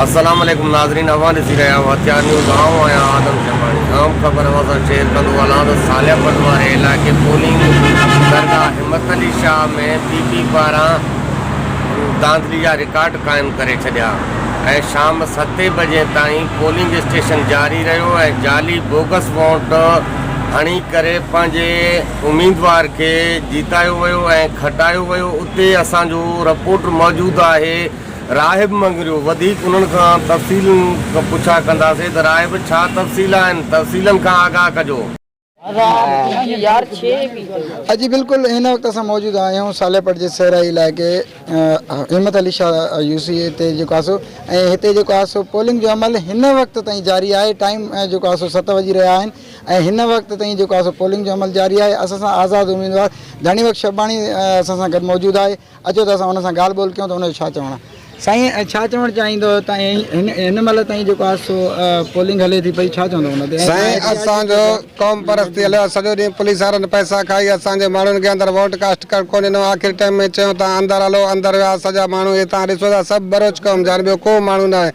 السلام عليڪم ناظرين اوهان ڏسي رهيا آهيو هٿيار نيوز آئون آهيان آدم شماڻي اهم خبر اوهان سان شيئر ڪندو هلان ته صالح پٽ واري علائقي پولنگ درگاهه همت علي شاهه ۾ پي پي پاران ڌانڌلي جا رڪارڊ قائم ڪري ڇڏيا ۽ شام ستين بجي تائين پولنگ اسٽيشن جاري رهيو ۽ جعلي بوگس ووٽ هڻي ڪري پنهنجي اميدوار کي جيتايو ويو ۽ کٽايو ويو اتي اسان جو رپورٽر موجود آهي راهب مڱريو وڌيڪ انهن کان تفصيل پڇا ڪنداسين ته راهب ڇا تفصيل آهن تفصيلن کان آگاهه ڪجو. جي بلڪل هن وقت اسان موجود آهيون صالح پٽ جي صحرائي علائقي همت علي شاهه يو سي تي جيڪو آهي سو ۽ هتي جيڪو آهي سو پولنگ جو عمل هن وقت تائين جاري آهي ٽائيم جيڪو آهي سو ست وڄي رهيا آهن ۽ هن وقت تائين جيڪو آهي سو پولنگ جو عمل جاري آهي اسان سان آزاد اميدوار ڌڻي بخش شباڻي اسان سان گڏ موجود آهي اچو ته اسان ان سان ڳالهه ٻولهه ڪيون ته ان جو ڇا چوڻ آهي. سائين ڇا چوڻ چاهيندو تائين هن هن مهل تائين جيڪو آهي سو پولنگ هلي ٿي پئي ڇا چوندو ان تي سائين اسان جو قوم پرستي هليو آهي سڄو ڏينهن پوليس وارن پئسا کائي اسان جي ماڻهن کي اندر ووٽ ڪاسٽ ڪرڻ ڪونه ڏنو آخر ٽائيم ۾ چيون تان اندر هلو اندر ويا سڄا ماڻهو هي تان ڏسو ٿا سڀ ٻروچ قوم جا آهن ٻيو ڪو ماڻهو ناهي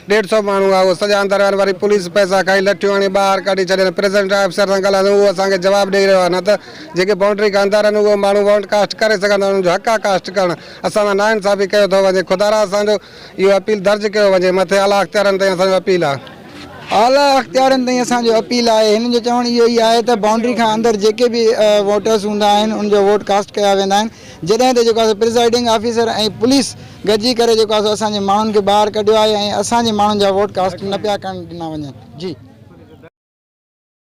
ڏيڍ سو ماڻهو آهي اهو سڄا اندر ويا آهن وري پوليس پئسا کائي لٺيون هڻي ٻاهر ڪڍي ڇڏين پريزنٽ آفيسر سان ڳالهايو اهو اسان کي جواب ڏئي رهيو آهي نه ته جيڪي بائونڊري کان اندر آهن اهو ماڻهو ووٽ ڪاسٽ ڪري سگهن ٿا انهن جو حق آهي ڪاسٽ ڪرڻ اسان سان ناانصافي ڪيو ٿو وڃي خدارا اسان جو اهو اپيل درج ڪيو وڃي مٿي اعليٰ اختيارن تائين اسان جو اپيل آهي. اعليٰ اختيارن تائين اسان جو اپيل آهي هنن جو چوڻ اهو ئي آهي ته بائونڊري کان اندر جيڪي به ووٽرس هوندا آهن ان جو ووٽ ڪاسٽ ڪيا ويندا آهن جڏهن ته جيڪو آهي سو پرزائيڊنگ آفيسر ۽ پوليس گڏجي ڪري جيڪو آهي سو اسان جي ماڻهن کي ٻاهر ڪڍيو آهي ۽ اسان جي ماڻهن جا ووٽ ڪاسٽ نه پيا ڪرڻ ڏنا وڃن جي.